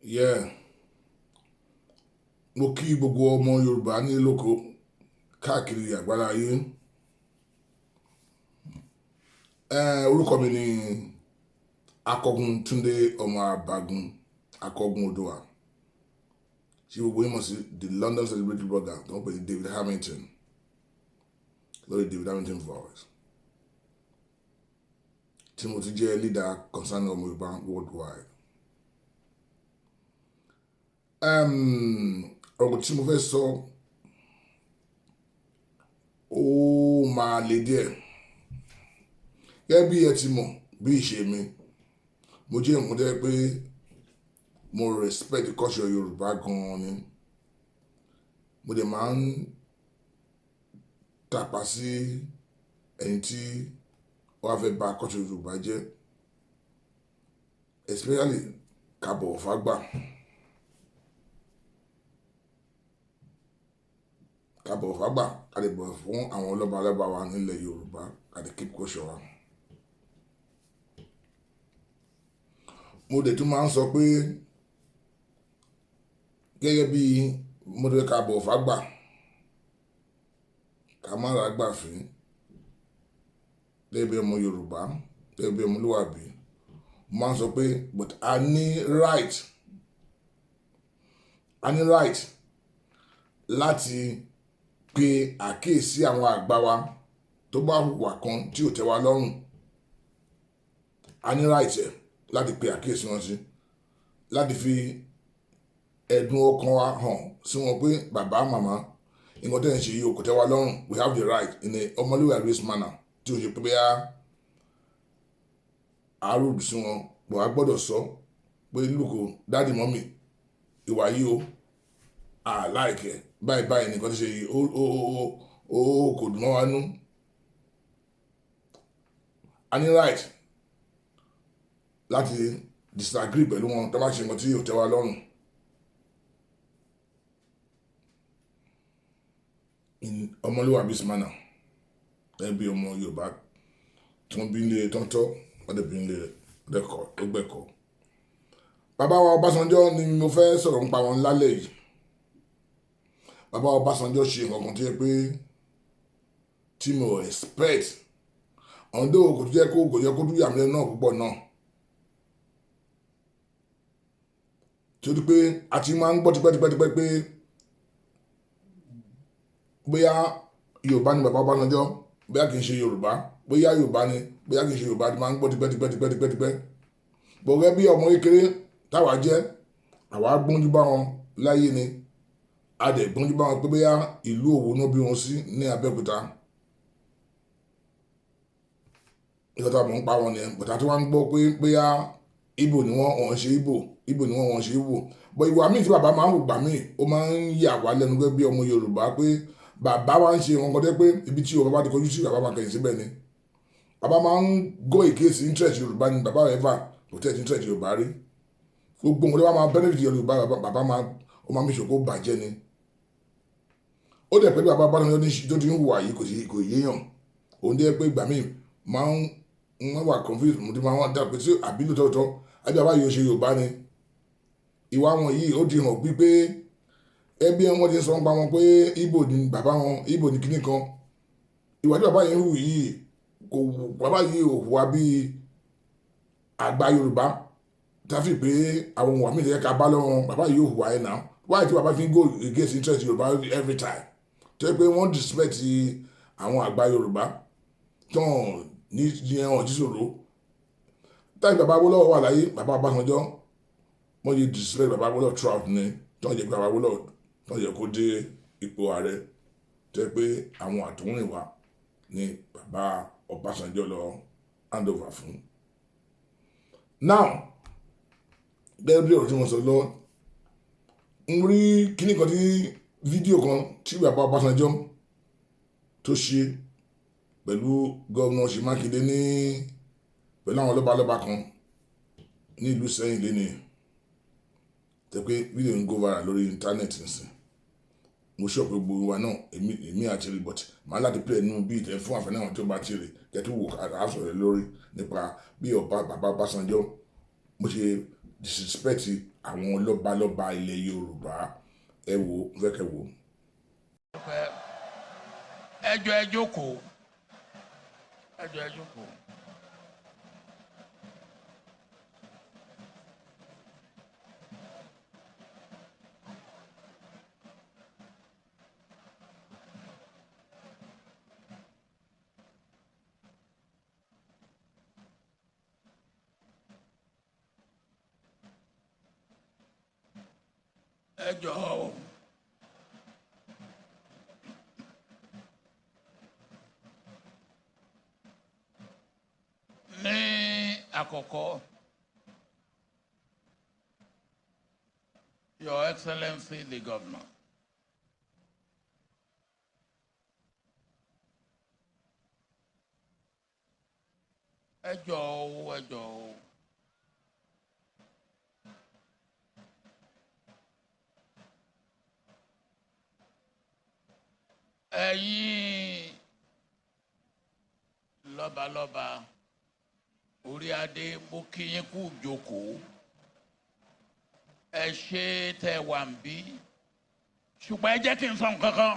Yeah. Mo kí gbogbo ọmọ Yorùbá ní lóko káàkiri àgbáláyé. Orúkọ mi ni Akọgun Túndé ọmọ Abagun, Akọgun Oòduà. Tí gbogbo yín mọ̀ sí the London celebrity blogger tó ń pè ní David Hamilton lórí David Hamilton Voice. Tí mo ti jẹ́ leader concerning ọmọ Yorùbá worldwide. Ọ̀rọ̀ tí mo fẹ́ sọ ó máa le díẹ̀. Gẹ́gẹ́ bí ẹ ti mọ̀ bí ìṣe mi, mo jẹ́ èèyàn kan tó jẹ́ pé mo respect the culture Yorùbá gan ni. Mo dẹ̀ máa ń tàpá sí ẹni tí ó bá fẹ́ ba culture Yorùbá jẹ́, especially ká bọ̀wọ̀ fágbà. Ká bọ̀wọ̀ fágbà, ká lè bọ̀wọ̀ fún àwọn lọ́balọ́ba wa nílẹ̀ Yorùbá, ká lè keep culture wa. Mo dẹ̀ tún máa ń sọ pé gẹ́gẹ́ bí mo dẹ̀ ká bọ̀wọ̀ fágbà, ká má ra gbà fín gẹ́gẹ́ bí ọmọ Yorùbá, gẹ́gẹ́ bí ọmọlúwàbí. Mo máa ń sọ pé but a ní right láti pe àkíyèsí àwọn àgbà wa tó bá hùwà kan tí ò tẹ́ wa lọ́rùn. A ní right ẹ̀ láti pe àkíyèsí wọn sí, láti fi ẹ̀dùn ọkàn wa hàn sí wọn pé bàbá, màmá, nǹkan tí ẹ̀ ń ṣe yìí kò tẹ́ wa lọ́rùn. We have the right in a ọmọlúwàbí manner tí ó ṣe pé bóyá a rude sí wọn, but a gbọdọ̀ sọ pé look o, daddy, mummy, ìwà yìí o, a like ẹ̀, báyìí báyìí nǹkan tí ṣe yìí ó kò dùn mọ́ wa nú. A ní right láti disagree pẹ̀lú wọn tó bá ṣe nǹkan tí ò tẹ́ wa lọ́rùn. In ọmọlúwàbí manner, gẹ́gẹ́ bí ọmọ Yorùbá tí wọ́n bí nílé tọ́ntọ́, wọ́n dẹ̀ bí nílé lẹ́kọ̀ọ́ tó gbẹ̀kọ́. Bàbá wa Ọbásanjọ́ ni mo fẹ́ sọ̀rọ̀ nípa wọn lálẹ́ yìí. Bàbá Ọbásanjọ́ ṣe nǹkan kan tó jẹ́ pé tí mo expect, although kò jẹ́ kó kò jẹ́ kó dúró yà mí lẹ́nu náà púpọ̀ náà. Torí pé a ti máa ń gbọ́ tipẹ́tipẹ́tipẹ́ pé bóyá Yorùbá ni bàbá Ọbásanjọ́, bóyá kì í ṣe Yorùbá, bóyá Yorùbá ni, bóyá kì í ṣe Yorùbá, a ti máa ń gbọ́ tipẹ́tipẹ́tipẹ́tipẹ́. But gẹ́gẹ́ bí ọmọ kékeré táwa jẹ́, àwa gbọ́njú bá wọn láyé ni. A dẹ̀ gbọ́njú bá wọn pé bóyá ìlú Òwu náà bí wọn sí ní Abẹ́òkúta. Nǹkan tí a mọ̀ ń pa wọn nìyẹn. But a tún wá ń gbọ́ pé bóyá Igbo ni wọ́n, wọ́n ṣe Igbo, Igbo ni wọ́n, wọ́n ṣe Igbo. But ìwà míì tí bàbá máa ń hù gbà míì, ó máa ń yà wá lẹ́nu gẹ́gẹ́ bí ọmọ Yorùbá pé bàbá wa ń ṣe nǹkan kan tó jẹ́ pé ibi tí Yorùbá bá ti kọjú sí, bàbá máa kẹ̀yìn síbẹ̀ ni. Bàbá máa ń go against interest Yorùbá ni, bàbá ever protect interest Yorùbá rí. Gbogbo nǹkan tó bá máa benefit Yorùbá, bàbá máa, ó máa make sure kó bàjẹ́ ni. Ó dẹ̀ pẹ́ bí bàbá Ọbásanjọ́ tó ti ń hùwà yìí kò sí, kò yéèyàn. Òun jẹ́ pé ìgbà míì máa ń wà confused, mo ti máa ń dà pé sí àbí lóòótọ́, àbí bàbá yìí ó ṣe Yorùbá ni. Ìwà wọn yìí ó ti hàn bí pé ẹbí wọn ti sọ nípa wọn pé Igbo ni bàbá wọn, Igbo ni kíní kan. Ìwà tí bàbá yìí ń hù yìí kò wù, bàbá yìí ò hùwà bí àgbà Yorùbá. Táfì pé àwọn ìwà míì tó yẹ ká bá lọ́wọ́ wọn, bàbá yìí ò hùwà ẹ̀ náà. Why tí bàbá fi ń go against interest Yorùbá every time? Tó jẹ́ pé wọ́n disrespect àwọn àgbà Yorùbá tán ní ẹ̀wọ̀n tí ṣòro. Táì bàbá Awólọ́wọ̀ wà láyé, bàbá Ọbásanjọ́, wọ́n yé disrespect bàbá Awólọ́wọ̀ throughout ni, tán jẹ́ pé bàbá Awólọ́wọ̀ tán jẹ́ kó dé ipò ààrẹ. Tó jẹ́ pé àwọn àtọ̀húnrìnwá ni bàbá Ọbásanjọ́ lọ hand over fún. Now, gẹ́gẹ́ bí ọ̀rọ̀ tí wọ́n sọ lọ, n rí kíní kan tí fídíò kan tí bàbá Ọbásanjọ́ tó ṣe pẹ̀lú gómìnà Ṣèyí Mákindé ní pẹ̀lú àwọn lọ́balọ́ba kan ní ìlú Ìsẹ́yìn lénìí. Tẹ́ pé fídíò ń go viral lórí íńtánẹ́ẹ̀tì nísìnyí. Mo sure pé gbogbo wa náà èmi, èmi àti rí but màá láti play nínú bí ìtẹ́ fún àǹfààní àwọn tí ó bá ti rí kẹ́ tó wò á sọ̀rọ̀ lórí nípa bí ọba bàbá Ọbásanjọ́ Bó ṣe disrespect àwọn lọ́balọ́ba ilẹ̀ Yorùbá. Ẹ wò ó, fẹ́ kẹ́ wò ó. Ẹ jọ̀ọ́, ẹ jókòó. Ẹ jọ̀ọ́, ẹ jókòó. Ẹ jọ̀ọ́ o. Ní àkọ́kọ́, Your Excellency the Governor, ẹ jọ̀ọ́ o, ẹ jọ̀ọ́ o. Ẹ̀yin lọ́balọ́ba, orí adé, mo kí yín kú jókòó. Ẹ ṣe tẹ́ wà ń bí, ṣùgbọ́n ẹ jẹ́ kí n sọ nǹkan kan.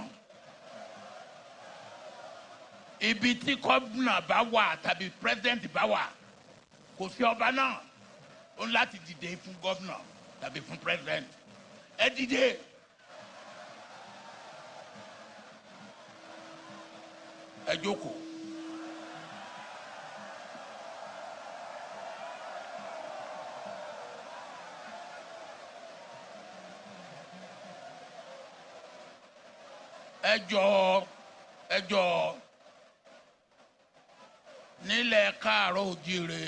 Ibi tí gómìnà bá wà tàbí president bá wà, kò sí ọba náà ó ní láti dìde fún gómìnà tàbí fún president. Ẹ dìde. Ẹ jókòó. Ẹ jọ̀ọ́, ẹ jọ̀ọ́, nílẹ̀ káàárọ̀ òjíire,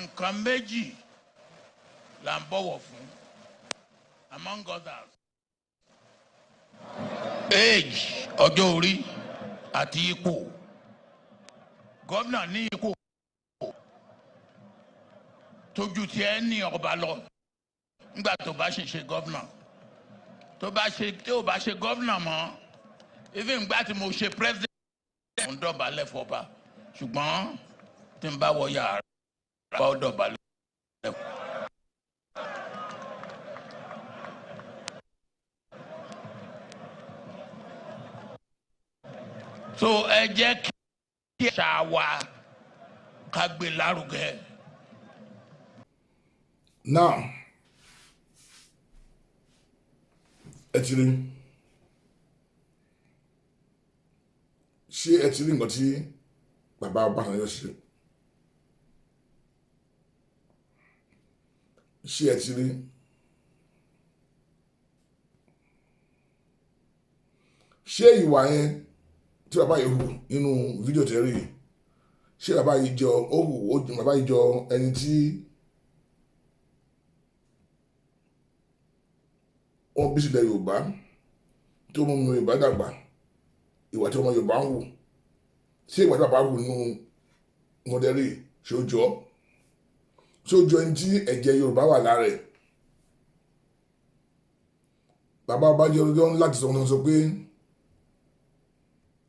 nǹkan méjì là ń bọ̀wọ̀ fún, among others: age, ọjọ́ orí, àti ipò. Gómìnà ní ipò tójú tí ẹ ní ọba lọ nígbà tó bá ṣe ṣe gómìnà, tó bá ṣe tí ò bá ṣe gómìnà mọ́. Even ìgbà tí mo ṣe president, mo ń dọ̀bálẹ̀ fọba, ṣùgbọ́n tí n bá wọ yàrá bá ó dọ̀bálẹ̀. So ẹ jẹ́ kí àṣà wa ká gbé lárugẹ. Now, ẹ ti rí, ṣé ẹ ti rí nǹkan tí bàbá Ọbásanjọ́ ṣe? Ṣé ẹ ti rí? Ṣé ìwà yẹn tí bàbá yìí hù nínú fídíò tẹ́rì yìí, ṣé bàbá yìí jọ ó hù ó bàbá yìí jọ ẹni tí wọ́n bí sílẹ̀ Yorùbá, tó mú ọmọ Yorùbá dàgbà, ìwà tí ọmọ Yorùbá ń hù, ṣé ìwà tí bàbá hù nínú mọ̀dẹ́rì, ṣé ó jọ, ṣé ó jọ ẹni tí ẹ̀jẹ̀ Yorùbá wà lára ẹ̀? Bàbá Ọbásanjọ́ láti sọ wọn sọ pé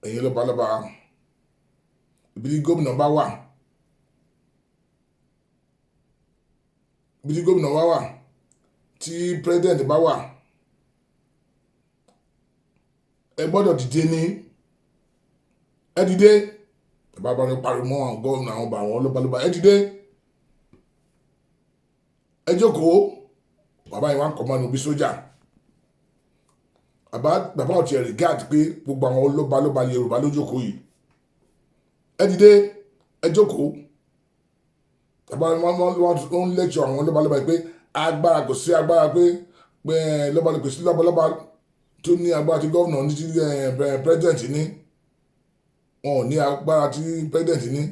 ẹ̀yin lọ́balọ́ba, ibi tí gómìnà bá wà, ibi tí gómìnà bá wà, tí president bá wà, ẹ gbọ́dọ̀ dìde ní, ẹ dìde. Bàbá Ọbásanjọ́ pariwo mọ́ àwọn gómìnà, àwọn ọba, àwọn lọ́balọ́ba, ẹ dìde, ẹ jókòó. Bàbá yìí wá ń kọ́ mọ́nu bí sójà. Bàbá ò tiẹ̀ regard pé gbogbo àwọn lọ́balọ́ba Yorùbá ló jókòó yìí. Ẹ dìde, ẹ jókòó. Bàbá wọn ń lecture àwọn lọ́balọ́ba yìí pé agbára kò sí, agbára pé lọ́balọ́ba kò sí, lọ́balọ́ba tó ní agbára tí gómìnà ní, tí president ní, wọn ò ní agbára tí president ní.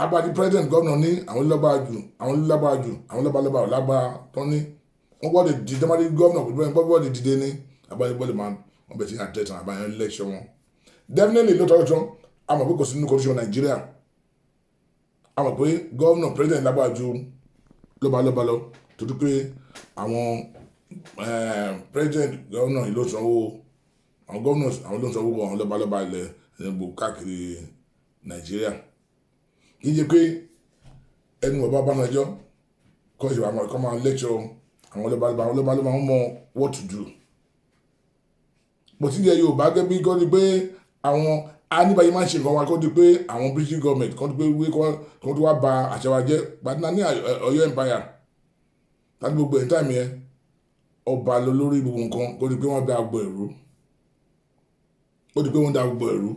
Agbára tí president, gómìnà ní, àwọn lọ́ba jù, àwọn lọ́ba jù, àwọn lọ́balọ́ba ò lágbára tó ní. Wọ́n gbọ́dọ̀ dìde máa di gómìnà kò gbọ́dọ̀ gbọ́dọ̀ dìde ní agbára gbọ́dọ̀ máa wọ́n bẹ̀ sí àtẹ̀tàn àbáyọ lecture wọn. Definitely, lóòótọ́ lóòótọ́, a mọ̀ pé kò sí nínú constitution Nàìjíríà. A mọ̀ pé gómìnà, president lágbára ju lọ́balọ́ba lọ, torí pé àwọn president, gómìnà yìí ló sanwó àwọn gómìnà, àwọn ló ń sanwó àwọn lọ́balọ́ba ilẹ̀ gbogbo káàkiri Nàìjíríà. Kì í ṣe pé ẹnu bàbá Ọbásanjọ́ kọ́ ṣe àwọn kọ́ máa lecture àwọn ọlọ́ba. Àwọn ọlọ́ba ló máa ń mọ what to do. Bó ti jẹ́ Yorùbá gẹ́gẹ́ bí kọ́ ni pé àwọn aníbàyí máa ń ṣe nǹkan wa, kó di pé àwọn British government kọ́ di pé wí kọ́ tó wá ba àṣà wa jẹ́. Gbàdúrà ní Ọ̀yọ́ Empire láti gbogbo ẹ̀ time yẹn, ọba lọ lórí gbogbo nǹkan, kó di pé wọ́n da gbogbo ẹ̀rú, ó di pé wọ́n da gbogbo ẹ̀rú.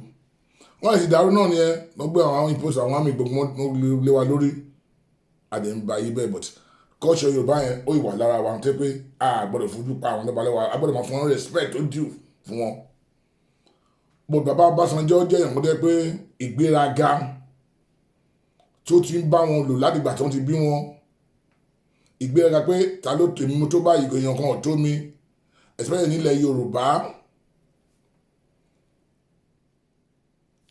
Wọ́n sì dàrú náà nìyẹn. Wọ́n gbé àwọn impose àwọn àmì gbogbo wọn lé wa lórí, àdé ń ba yí bẹ́ẹ̀. But culture Yorùbá yẹn, ó ìwà lára wa tẹ́ pé a gbọ́dọ̀ fojú pa àwọn lọ́balọ́ba, a gbọ́dọ̀ máa fún wọn respect tó due fún wọn. But bàbá Ọbásanjọ́ jẹ́ èèyàn kan tó jẹ́ pé ìgbéraga tó ti ń bá wọn lò látìgbà tí wọ́n ti bí wọn, ìgbéraga pé ta ló tèmi mo tó báyìí, èèyàn kan ò tó mi, especially nílẹ̀ Yorùbá.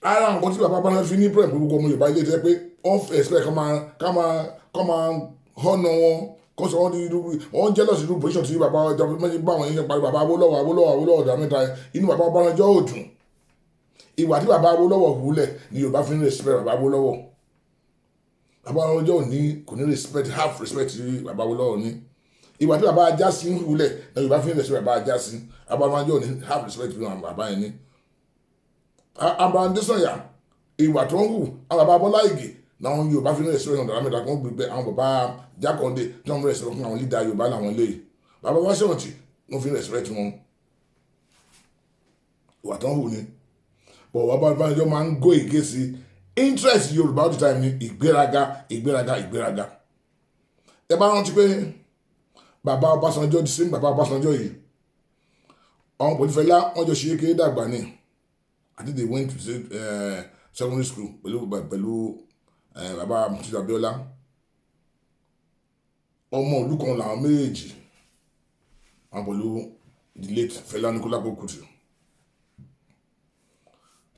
Ara nǹkan tí bàbá Ọbásanjọ́ fi ní problem gbogbo ọmọ Yorùbá ilé tẹ́ pé wọ́n expect ká máa họ́nà wọn, kó sọ wọ́n di irú wọ́n jealous irú position tí bàbá ọjọ́ méjì bá àwọn yẹn parí. Bàbá Awólọ́wọ̀, Awólọ́wọ̀, Awólọ́wọ̀ ọ̀dà mẹ́ta, inú bàbá Ọbásanjọ́ ò dùn. Ìwà tí bàbá Awólọ́wọ̀ hùlẹ̀ ni Yorùbá fi ń respect bàbá Awólọ́wọ̀. Bàbá Awólọ́wọ̀ ní kò ní respect, half respect tí bàbá Awólọ́wọ̀ ní. Ìwà tí bàbá Ajásin hùlẹ̀ ni Yorùbá fi ń respect bàbá Ajásin. Bàbá Ọbásanjọ́ ní half respect tí bàbá yẹn ní. Abraham Adesanya, ìwà tó ń hù, àwọn bàbá Bọ́lá Ìgè làwọn Yorùbá fi ń respect ọ̀dà mẹ́ta kan gbé. Àwọn bàbá Jákàndé tí wọ́n ń respect fún àwọn leader Yorùbá làwọn eléyìí. Bàbá Fáṣọ̀rántì, wọ́n fi ń respect wọn, ìwà tó ń hù ni. But bàbá Ọbásanjọ́ máa ń go against interest Yorùbá all the time ni. Ìgbéraga, ìgbéraga, ìgbéraga. Ẹ bá rántí pé bàbá Ọbásanjọ́, the same bàbá Ọbásanjọ́ yìí, àwọn pẹ̀lú Fẹlá, wọ́n jọ ṣe kékeré dàgbà ni. I think they went to secondary school pẹ̀lú bàbá Moshood Abiola. Ọmọ ìlú kan làwọn méjèèjì, wọn pẹ̀lú the late Fẹlá Aníkúlápó Kútì.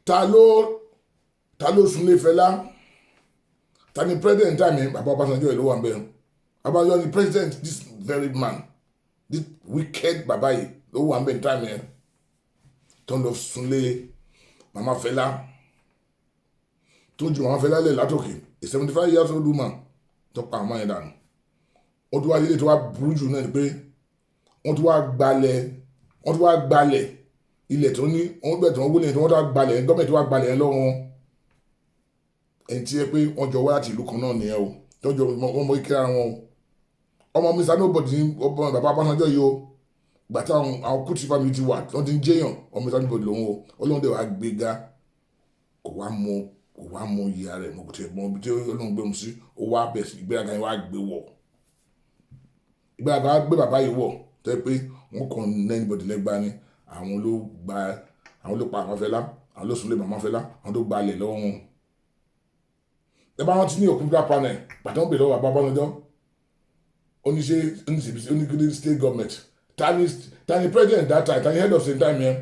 Ta ló sunlé Fẹlá? Ta ni president time? Bàbá Ọbásanjọ́ yìí ló wà ń bẹ̀. Bàbá Ọbásanjọ́ ni president. This very man, this wicked bàbá yìí ló wà ń bẹ̀ time yẹn tó ń lọ sunlé màmá Fẹlá, tó ju màmá Fẹlá lẹ̀ látòkè, a 75 years old woman, tó pa àwọn yẹn dànù. Wọ́n tún wá ilé tó wá burú jù náà ni pé wọ́n tún wá gbalẹ̀ ilẹ̀ tó ní. Wọ́n gbẹ̀ tí wọ́n wọlé tí wọ́n tún wá gbalẹ̀, gọ́ọ̀mẹ̀ntì wá gbalẹ̀ yẹn lọ́wọ́ wọn. Ẹni tí yẹ pé wọ́n jọ wá láti ìlú kan náà nìyẹn o, tó jọ wọ́n mọ kíra wọn o. Ọmọ Mr Nobody ní ọmọ bàbá Ọbásanjọ́ yìí o. Gbà tí àwọn Kútì family ti wà, wọ́n ti ń jẹ́yàn. Ọmọ Mr Nobody lòun o. Ọlọ́run dẹ̀ wá gbéga, kò wá mọ ìyá rẹ̀ mọ̀, kò tiẹ̀ mọ ibi tí Ọlọ́run gbé mu sí. Ó wá bẹ̀ sí ìgbéraga yẹn wá gbé wọ̀, ìgbéraga wá gbé bàbá yìí wọ̀, tó yẹ pé wọ́n kàn ní anybody lẹ́gbàá ni. Àwọn ló gba, àwọn ló pa àwọn Fẹlá, àwọn ló sunlé màmá Fẹlá, àwọn tó gba ilẹ̀ lọ́wọ́ wọn. Ẹ bá wọn ti ní Òkúta panel pàtó ń bèrè lọ́wọ́ bàbá Ọbásanjọ́, oníṣe oníkiri state government, tani president that time? Tani head of state time yẹn?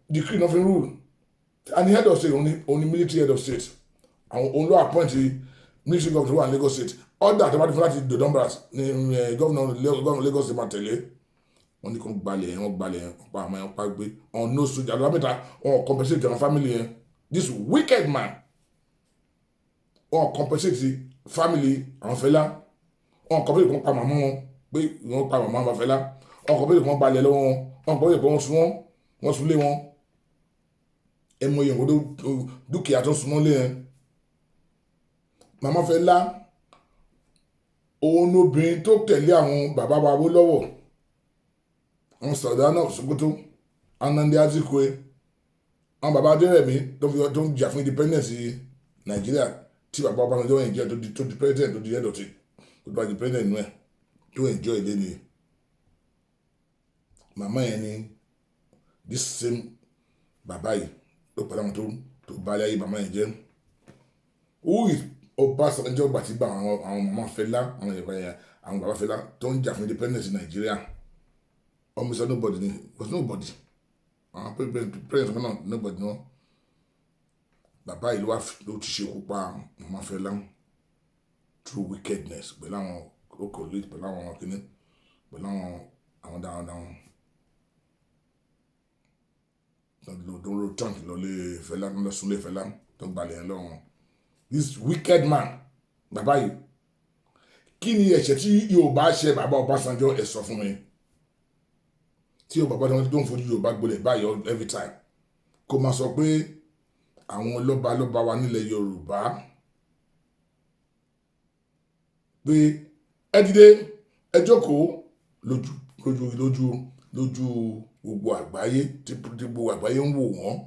Decree nothing rule. Tani head of state? Òní military head of state. Àwọn òun ló appoint military governor wà ní Lagos State. Order tó bá ti fún láti Dodan Barracks ní governor Lagos State máa tẹ̀lé. Wọ́n ní kó gbalẹ̀ yẹn, wọ́n gbalẹ̀ yẹn, wọ́n pa àwọn yẹn, pa gbé on no soldier alámẹ́ta. Wọ́n compensate àwọn family yẹn. This wicked man, wọ́n compensate family àwọn Fẹlá, wọ́n compensate kó pa màmá wọn, pé wọ́n pa màmá àwọn Fẹlá. Wọ́n compensate kó gbalẹ̀ lọ́wọ́ wọn. Wọ́n compensate kó wọ́n sun wọ́n, wọ́n sun lé wọn. Ẹ mọ iye nǹkan tó dúkìá tó sun mọ́lé yẹn. Màmá Fẹlá, òun obìnrin tó tẹ̀lé àwọn bàbá wa Awólọ́wọ̀, àwọn Sardauna of Sokoto, Nnamdi Azikiwe, àwọn bàbá Adérẹ̀mí tó ń jà fún independence Nàìjíríà, tí bàbá Ọbásanjọ́ enjoy, tó di president, tó di head of state, tó di president nínú ẹ̀ tó enjoy ilé ni. Màmá yẹn ni this same bàbá yìí ló pẹ̀lú àwọn tó bá ayé màmá yẹn jẹ́. Who is Ọbásanjọ́ gbà tí bá àwọn màmá Fẹlá, àwọn ìyẹn, àwọn bàbá Fẹlá tó ń jà fún independence Nàìjíríà? Ọmọ sọ nobody ni, was nobody. Àwọn parents wọn náà, nobody ni wọn. Bàbá yìí ló wá ló ti ṣekú pa màmá Fẹlá through wickedness pẹ̀lú àwọn okòólé, pẹ̀lú àwọn kìnnì, pẹ̀lú àwọn darandaran tó ń ro tank lọlé Fẹlá, tó ń lọ súnlé Fẹlá, tó ń gbalẹ̀ yẹn lọ́wọ́. This wicked man, bàbá yìí, kí ni ẹ̀ṣẹ̀ tí Yorùbá ṣe bàbá Ọbásanjọ́? Ẹ sọ fún mi. Tí bàbá tó ń fojú Yorùbá gbolẹ̀ báyìí every time, kó máa sọ pé àwọn lọ́ba lọ́ba wa nílẹ̀ Yorùbá pé ẹ dìde, ẹ jókòó, lójú lójú lójú lójú gbogbo àgbáyé, tí gbogbo àgbáyé ń wò wọ́n.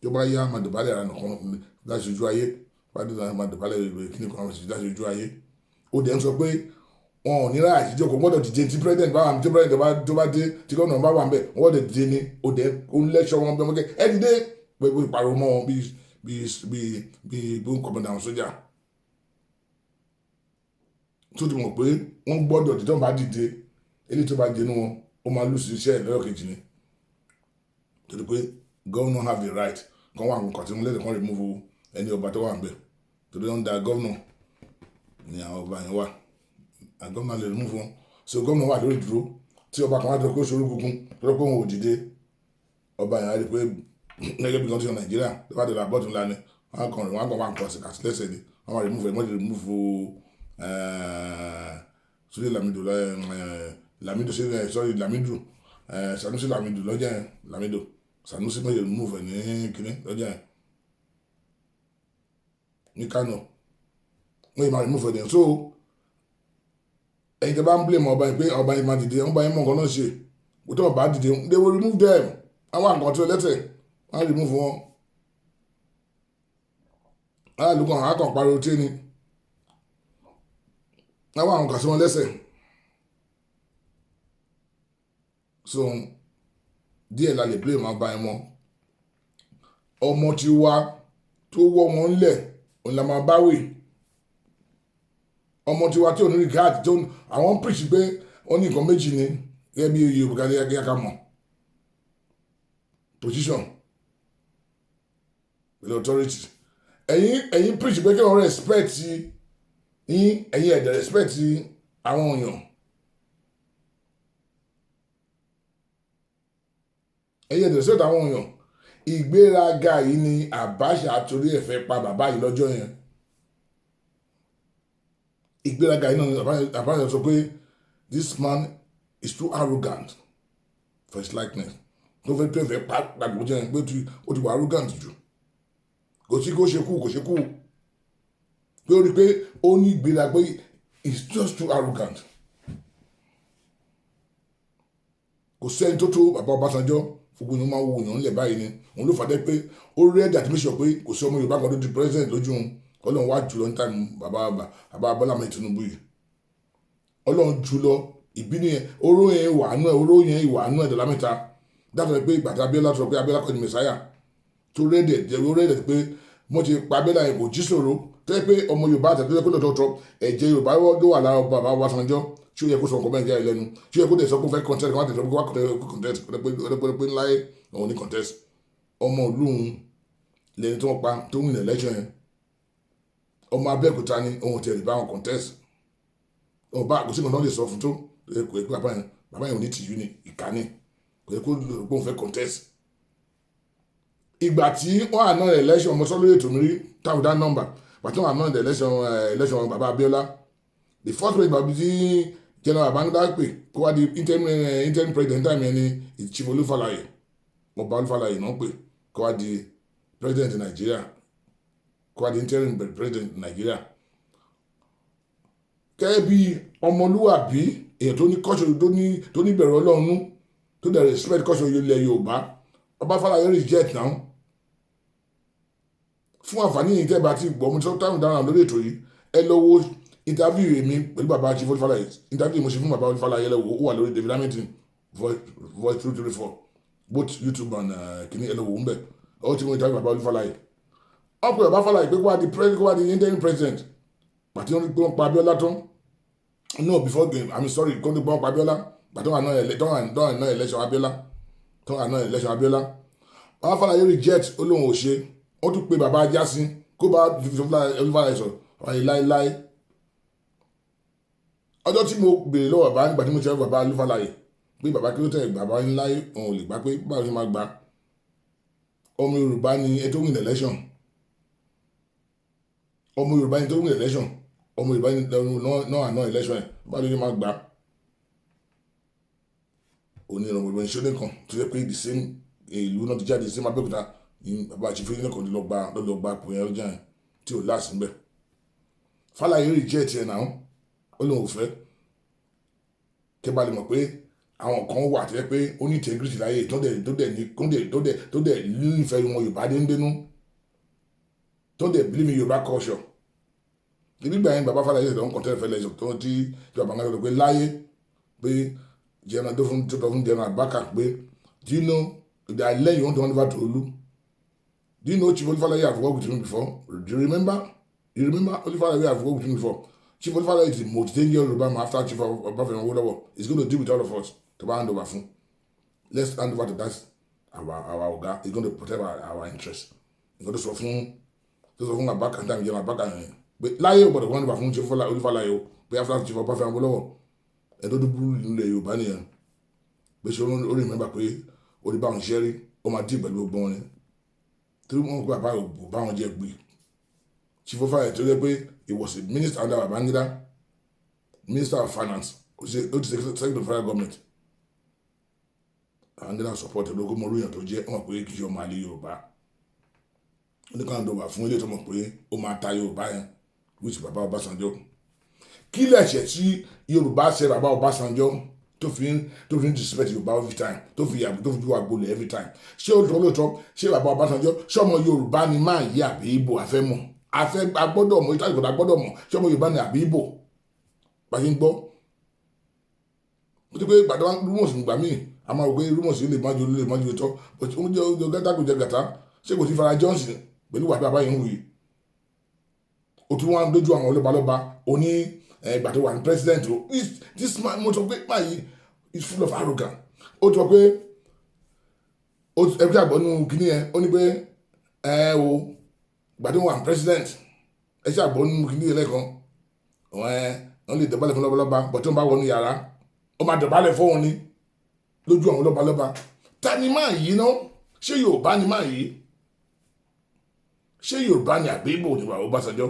Tó bá yá, máa dọ̀bálẹ̀ ara nìkan láti ojú ayé, bá dé máa dọ̀bálẹ̀ ìwé kíní kan láti ojú ayé. Ó dẹ̀ ń sọ pé wọn ò ní ráyà àtijọ́, kò gbọ́dọ̀ dìde tí president bá wà, tí president bá tó bá dé, tí gómìnà bá wà ń bẹ̀, wọ́n gbọ́dọ̀ dìde ni. Ó dẹ̀ ó ń lẹ́ṣọ́ wọn bí wọ́n kẹ́ ẹ dìde pé bó pariwo mọ́ wọn bí bó ń kọ́mọdé àwọn sójà tó ti mọ̀ pé wọ́n gbọ́dọ̀ dìde. Tó bá dìde, eléyìí tó bá dìde nínú wọn, ó máa lose iṣẹ́ ẹ̀ lọ́yọ̀ kejì ni, torí pé governor have the right kan wà nǹkan tí wọ́n lẹ́nu kan remove ẹni ọba tó wà ń bẹ̀, torí wọ́n ń da governor ni àwọn ọba yẹn wà, and governor lè remove wọn. So governor wà lórí ìdúró, tí ọba kan wá tó kó sórí gungun tó lọ pé òun ò dìde, ọba yẹn á rí pé gẹ́gẹ́ bí constitution Nàìjíríà tó bá dé bọ́ọ̀tù ńlá ni wọ́n kàn wọ́n kàn wá nǹkan ọ̀sẹ̀ kàtí lẹ́sẹ̀ ni wọ́n máa remove ẹ̀. Wọ́n ti remove Sule Lamido, Lamido, sorry, Lamido, Sanusi Lamido lọ́jọ́ yẹn. Lamido Sanusi, wọ́n ti remove ẹ̀ ní kínní lọ́jọ́ yẹn ní Kano. Wọ́n yìí máa remove ẹ̀ dẹ̀. So ẹ̀yin tẹ́ bá ń blame ọba yìí pé ọba yìí máa dìde, ọba yìí mọ̀ nǹkan náà ṣe kò tó ọba dìde, they will remove them. Àwọn àǹkan tó lẹ́sẹ̀, wọ́n á remove wọn. Aráàlú kan àákàn pariwo tí ni àwọn àwọn kan sí wọn lẹ́sẹ̀. So díẹ̀ la lè blame ọba yẹn mọ́. Ọmọ tí wa tó wọ́ wọn ńlẹ̀, òun la máa báwì. Ọmọ tiwa tí ò ní regard tó àwọn preach pé ó ní nǹkan méjì ni, gẹ́gẹ́ bí Yorùbá gẹ́gẹ́ ká mọ̀, position pẹ̀lú authority. Ẹ̀yin preach pé kí wọ́n respect yín, ẹ̀yin ẹ̀dẹ̀ respect àwọn èèyàn. Ẹ̀yin ẹ̀dẹ̀ respect àwọn èèyàn. Ìgbéraga yìí ni Abacha torí ẹ̀ fẹ́ pa bàbá yìí lọ́jọ́ yẹn. Ìgbéraga yìí náà ni Abacha sọ pé this man is too arrogant for his likeness, tó fẹ́ pa gbàgbọ́ jẹ́ pé ó ti wà arrogant jù, kò sí kó ṣe kú, kò ṣe kú, pé ó rí i pé ó ní ìgbéraga, pé he is just too arrogant. Kò sẹ́ni tó tó bàbá Ọbásanjọ́. Gbogbo èèyàn máa ń wo èèyàn ńlẹ̀ báyìí ni. Òun ló fàdé pé ó rí ẹ̀dà tí mi sọ pé kò sí ọmọ Yorùbá kan tó di president lójú òun. Ọlọ́run wá jùlọ ní time bàbá Bọ́lá Ahmed Tinubu yìí, Ọlọ́run jùlọ. Ìbínú yẹn, oró yẹn wà nú ẹ̀, oró yẹn ìwà nú ẹ̀ dọ̀là mẹ́ta dáàtọ̀ pé ìgbà tí Abíọ́lá sọ pé Abíọ́lá kọ́ ni mẹ̀sáyà tó rédè jẹ́, ó rédè pé mo ti pa Abíọ́lá yẹn, kò jí sòro tó yẹ pé ọmọ Yorùbá àti tó yẹ pé lọ́tọ̀ọ̀tọ̀ ẹ̀jẹ̀ Yorùbá ló wà lára bàbá Ọbásanjọ́, tí ó yẹ kó sọ nǹkan bẹ́ẹ̀ jáde lẹ́nu, tí ó yẹ kó dẹ̀ sọ pé ó fẹ́ contest, kó wá tẹ̀sọ́ pé wá contest pé ńláyé òun ní contest. Ọmọ ìlú òun lẹni tí wọ́n pa tó ń win election yẹn, ọmọ Abẹ́òkúta ni òun tẹ̀lé bá wọn contest. Òun bá kò sí nǹkan tó lè sọ fún tó kò yẹ kó bàbá yẹn ò ní tìjú ni, ìkà ni, kò yẹ kó òun fẹ́ contest. Ìgbà tí wọ́n àná election, mo sọ lórí ètò mi rí táwọn dá nọ́mbà, ìgbà tí wọ́n àná election bàbá Abíọ́lá, the first president, bàbá tí General Babangida pè kó wá di interim president time yẹn ni Chief Olú Fálaè, ọba Olú Fálaè náà pè kó wá di president Nàìjíríà, kó wá di interim president Nàìjíríà. Gẹ́gẹ́ bí ọmọlúwàbí èèyàn tó ní kọ́ṣọ́, tó ní bẹ̀rù Ọlọ́run, tó dẹ̀ respect kọ́ṣọ́ ilẹ̀ Yorùbá, ọba Fálaè reject now. Fún àǹfààní yìí, tẹ́ bá ti gbọ́, mo ti sọ táwọn dáhùn lórí ètò yìí, ẹ lọ wo interview èmi pẹ̀lú bàbá Chief Olú Fálaè. Interview mo ṣe fún bàbá Olú Fálaè, ẹ lọ wo, ó wà lórí David Hamilton Voice 234, both YouTube and kìíní, ẹ lọ wò ó ń bẹ̀. Ó ti mú interview bàbá Olú Fálaè. Ọ̀pọ̀ bàbá Fálaè pé kó wá di president, kó wá di interim president pàtí wọ́n pé wọ́n pa Abíọ́lá tán. No, before game, I'm sorry, kó ní pé wọ́n pa Abíọ́lá pàtí wọ́n àná election Abíọ́lá tó àná election Abíọ́lá, bàbá Fálaè reject, ó lóun ò ṣe. Wọ́n tún pe bàbá Ajásin kó bá Olú Fálaè sọ̀rọ̀ ọ̀rọ̀ láéláé. Ọjọ́ tí mo béèrè lọ́wọ́ bàbá nígbà tí mo ṣe bàbá Olú Fálaè pé bàbá, kí ló tẹ̀ bàbá ńlá, òun ò lè gbà, pé báwo ni máa gbà. Ọmọ Yorùbá ni ẹ tó win election. Ọmọ Yorùbá ni tó win election. Ọmọ Yorùbá ni náà àná election ẹ̀ bá lóye máa gbà. Òní ìrànwọ́ ìṣẹ́lẹ̀ kan tó yẹ pé the same ìlú náà ti jáde, same Abẹ́òkúta ní bàbá àti fílẹ̀ kan ló lọ gba àpò yẹn lọ́jà yẹn tí ò láàsì ńbẹ̀. Fálàyé reject ẹ̀ náà, ó lóun ò fẹ́. Kí bá lè mọ̀ pé àwọn kan wà tó yẹ pé ó ní integrity láyé, tó dẹ̀ ní tó dẹ̀ nífẹ̀ẹ́ wọn Yorùbá dénúdénú, tó dẹ̀ believe in Yorùbá culture. Ibi gbà yẹn, bàbá Fálàyé tó ń contest fẹ́lẹ̀ tó tí bàbá ń sọ pé láyé pé general tó fún General Abaka pé, "Do you know that I learn you want to hand over to Olu? Do you know Chief Olu Falae have worked with him before? Do you remember? You remember Olu Falae have worked with him before? Chief Olu Falae is the most dangerous Yoruba man after Chief Obafemi Awolowo. He's going to deal with all of us to hand over fún. Let's hand over to that our oga. He's going to protect our interest." Nǹkan tó sọ fún Abaka ní General Abaka yẹn pé láyé ò gbọdọ̀ hand over fún Chief Olu Falae o, pé after Chief Obafemi Awolowo, ẹ tó dúdú nílẹ̀ Yorùbá nìyẹn, pé ṣé ó rí mẹ́bà pé ó rí báwọn ṣiṣẹ́ rí, ó máa dì pẹ̀lú gbogbo wọn ni, torí wọn kó bàbá ò báwọn jẹ gbé. Chief Falae tó yẹ pé he was a minister under Babangida, minister of finance, ó ti ṣe secretary of federal government. Babangida support ẹ lóko mọ orí èèyàn tó jẹ́ wọn pé kì í ṣe ọmọ àlè Yorùbá. Ó ní káwọn dọ̀bà fún ilé tó mọ̀ pé ó máa ta Yorùbá yẹn, which bàbá Ọbásanjọ́. Kí lẹ̀ṣẹ̀ tí Yorùbá ṣe bàbá Ọbásanjọ́ tó fi ń disrespect Yorùbá every time, tó fi yàgò, tó fi ju agbolẹ̀ every time? Ṣé ó tọ́ lóòótọ́? Ṣé bàbá Ọbásanjọ́, ṣé ọmọ Yorùbá ni máa yí àbí Ìgbò? Àfẹ́ mọ̀, àfẹ́ agbọ́dọ̀ mọ̀, ìtàgé agbọ́dọ̀ mọ̀, ṣé ọmọ Yorùbá ni àbí Ìgbò? Bá ṣe ń gbọ́ ó ti pé gbàdá rumours gbà míì, a máa rò pé rumours lè má ju tọ́, but ó jẹ́ ó gàtà kò jẹ́ gàtà. Ṣé kò sí Fara Johnson pẹ̀lú wàá bàbá yìí ń hù yìí? Ó tún wá ń dójú àwọn lọ́balọ́ba oní ìgbà tó wà ní president o. This man, mo sọ pé máa yìí is full of arrogance. Ó sọ pé ẹbí àgbọ̀ nínú kínní yẹn, ó ní pé ẹ o ìgbà tó wà ní president, ẹ ṣe àgbọ̀ nínú kínní yẹn lẹ́ẹ̀kan, wọ́n lè dọ̀bálẹ̀ fún lọ́balọ́ba, but tó ń bá wọnú yàrá, ó máa dọ̀bálẹ̀ fún wọn ni lójú àwọn lọ́balọ́ba. Ta ni máa yìí ná? Ṣé Yorùbá ni máa yìí? Ṣé Yorùbá ni àbí Ìgbò ni bàbá Ọbásanjọ́?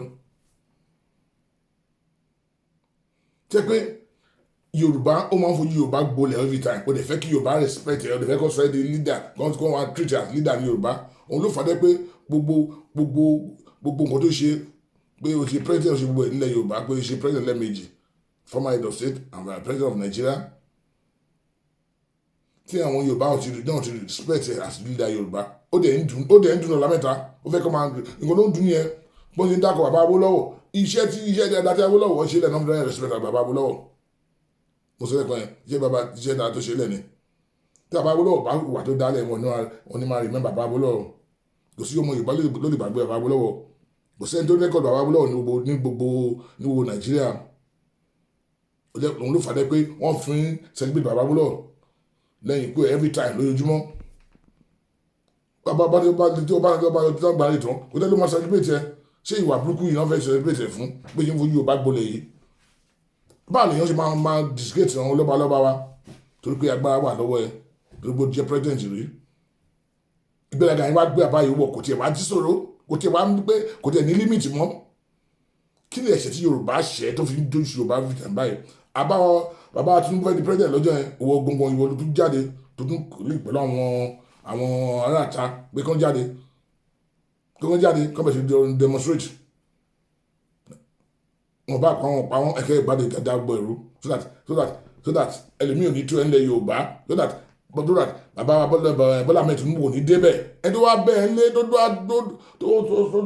Tẹ́ pé Yorùbá, ó máa ń fojú Yorùbá gbolẹ̀ every time. Ó dẹ̀ fẹ́ kí Yorùbá respect ẹ̀, ó dẹ̀ fẹ́ kó sọ ẹ́ di leader, kó wá treat as leader ní Yorùbá. Òun ló fà á dẹ́ pé gbogbo nǹkan tó ṣe, pé o ṣe president, o ṣe gbogbo ẹ̀ nílẹ̀ Yorùbá, pé o ṣe president lẹ́ẹ̀mejì, former head of state and president of Nigeria, tí àwọn Yorùbá ò ti náà ti respect ẹ̀ as leader Yorùbá, ó dẹ̀ ń dùn ọ̀la mẹ́ta. Ó fẹ́ kọ́ máa nǹkan tó ń dùn yẹn, bó ṣe ń dákọ̀ bàbá Awólọ́wọ̀, iṣẹ́ tí iṣẹ́ dáadáa tí Awólọ́wọ̀ ṣe lẹ̀ náà fi respect bàbá Awólọ́wọ̀. Mo sọ lẹ́kọ̀ọ́ yẹn, iṣẹ́ bàbá, iṣẹ́ dáadáa tó ṣe lẹ̀ ni. Tí bàbá Awólọ́wọ̀ bá wà tó dálẹ̀ wọn, ní máa remember bàbá Awólọ́wọ̀. Kò sí ọmọ Yorùbá ló lè gbàgbé bàbá Awólọ́wọ̀. Kò sẹ́ni tó record bàbá Awólọ́wọ̀ ní gbogbo Nàìjíríà. Òun ló fà dé pé wọ́n fi ń celebrate bàbá Awólọ́wọ̀ lẹ́yìn ikú every time lójoojúmọ́. Bàbá bá tí ó bá tí ó bá tí ó bá tí ó gbà lè tán, kò tẹ́ ló máa celebrate ẹ. Ṣé ìwà burúkú yìí náà fẹ́ celebrate ẹ fún pé ṣé ń fojú Yorùbá gbolẹ̀ yìí? Báwo lèèyàn ṣe máa disgrace àwọn lọ́balọ́ba wa torí pé agbára wà lọ́wọ́ ẹ, torí pé ó jẹ́ president rí? Ìgbéraga yẹn wá gbé àbá yìí wọ̀, kò tiẹ̀ wá ti sọ̀rọ̀, kò tiẹ̀ wá ń pé, kò tiẹ̀ ní limit mọ́. Kí ni ẹ̀ṣẹ̀ tí Yorùbá ṣẹ̀ tó fi ń dójú Yorùbá fi tàn báyìí? Àbá bàbá Tinubu fẹ́ di president lọ́jọ́ yẹn, owó gbọ̀ngàn ìwọ ló tún jáde, tó tún lè pẹ̀lú àwọn aráàta pé kán jáde, kán bẹ̀rẹ̀ sí demonstrate. Wọn bá pa wọn ẹ̀kẹ́ ìbàdàn dáadáa gbọ́ ẹ̀rú so that ẹlòmíì ò ní tó ẹ̀ ń lẹ Yorùbá, so that bàbá wa Bọ́lá Ahmed Tinubu ò ní débẹ̀. Ẹ tó wá bẹ́ẹ̀ lé tó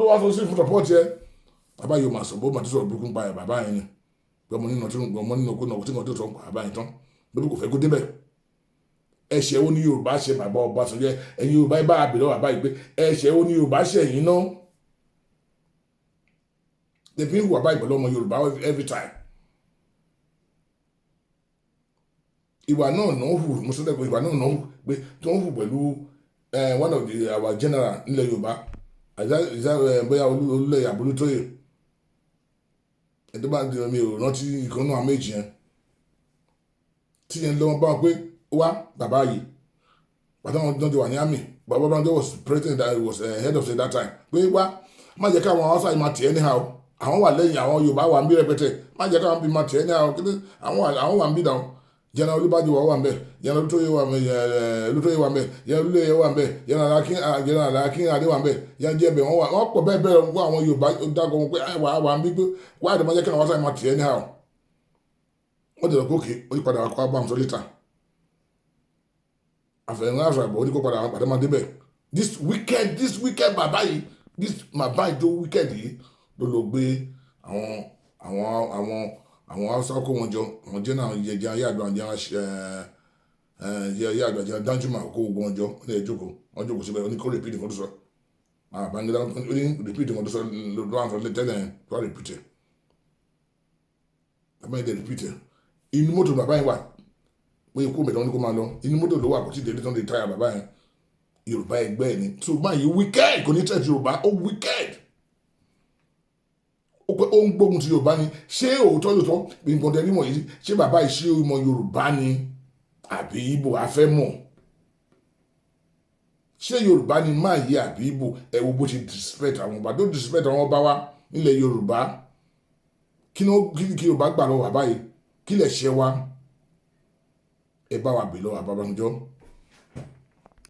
wá sọ sí fún support yẹ, bàbá yóò máa sọ bó máa tó sọ̀rọ̀ burúkú pa ẹ̀. Bàbá yẹn ni pé ọmọ nínú ọmọ nínú kó náà tí wọ́n tó sọ bàbá yẹn tán lóbi kò fẹ́ kó débẹ̀. Ẹ̀ṣẹ̀ wo ni Yorùbá ṣe bàbá Ọbásanjọ́? Ẹ̀yin Yorùbá bá a bèrè bàbá yìí pé ẹ̀ṣẹ̀ wo ni Yorùbá ṣe yín náà they fi ń hùwà báyìí pẹ̀lú ọmọ Yorùbá every time? Ìwà náà náà hù, mo sọ lẹ́kọ̀ọ́, ìwà náà náà hù pé tó ń hù pẹ̀lú one of the our general nílẹ̀ Yorùbá, bóyá Olúlẹ̀yà Àbólútóyè, ẹ̀dọ́ bá mi ò rántí ìkan náà méjì yẹn tí yẹn lọ́wọ́ bá wọn pé wá bàbá yìí pàtó àwọn tó ti wà ní àmì. Bàbá Ọbásanjọ́ was president, that was head of state that time, pé wá, má jẹ́ káwọn Haúsá yìí máa tì anyhow. Àwọn wà lẹ́yìn, àwọn Yorùbá wà ń bí rẹpẹtẹ. Má jẹ́ káwọn bí máa tì anyhow. Kí ni àwọn wà ń bí náà? General Olúbàjò wà ń bẹ̀, General Olútóyè wà ń bẹ̀, Olútóyè wà ń bẹ̀, General Olúyẹ wà ń bẹ̀, General Akin Adé wà ń bẹ̀, General Jẹ́bẹ̀, wọ́n wà, wọ́n pọ̀ bẹ́ẹ̀ bẹ́ẹ̀. Wọ́n àwọn Yorùbá dákọ̀ wọn pé wà wà ń bí pé wà á dẹ̀ má jẹ́ káwọn Haúsá yìí máa tì anyhow. Wọ́n dẹ̀ lọ kókè, ó yí padà wá kó bá wọn sọ later. Àfẹ̀yìnwá àfẹ̀bọ̀, ó ní kó padà wá pàdé máa débẹ̀. This wicked bàbá yìí, this bàbá yìí tó wicked yìí ló lọ gbé àwọn Haúsá, kó wọn jọ, àwọn jẹ́ náà jẹjẹ ayé àgbà, jẹ́ ayé àgbà, jẹ́ Danjuma, kó gbogbo wọn jọ. Wọ́n lè jókòó, wọ́n jókòó síbẹ̀. Ó ní kó repeat nǹkan tó sọ. Babangida ó ní repeat nǹkan tó sọ lọ́wọ́ àwọn tẹ́lẹ̀ yẹn, tó wà repeat ẹ̀. Bàbá yẹn dẹ̀ repeat ẹ̀. Inú mọ́tò bàbá yẹn wà, wọ́n yẹ kó mẹ́ta, wọn ní kó máa lọ. Inú mọ́tò ló wà, kò tí ì délé tán lè táyà bàbá yẹn. Yorùbá ẹgbẹ́ ẹ̀ ni tó máa yí wicked, kò ní tẹ̀sí Yorùbá. Ó wicked, ó pé ó ń gbógun ti Yorùbá ni. Ṣé òótọ́ lóòótọ́ nǹkan tẹ́ níwọ̀n yìí? Ṣé bàbá yìí, ṣé ọmọ Yorùbá ni àbí Ìgbò? Afẹ́ mọ̀, ṣé Yorùbá ni máa yí àbí Ìgbò? Ẹ wo bó ṣe disrespect àwọn ọba, tó disrespect àwọn ọba wa nílẹ̀ Yorùbá. Kí ni kí Yorùbá gbà lọ́wọ́ bàbá yìí? Kí lè ṣe wa? Ẹ bá wa bè lọ́wọ́ Ọbásanjọ́.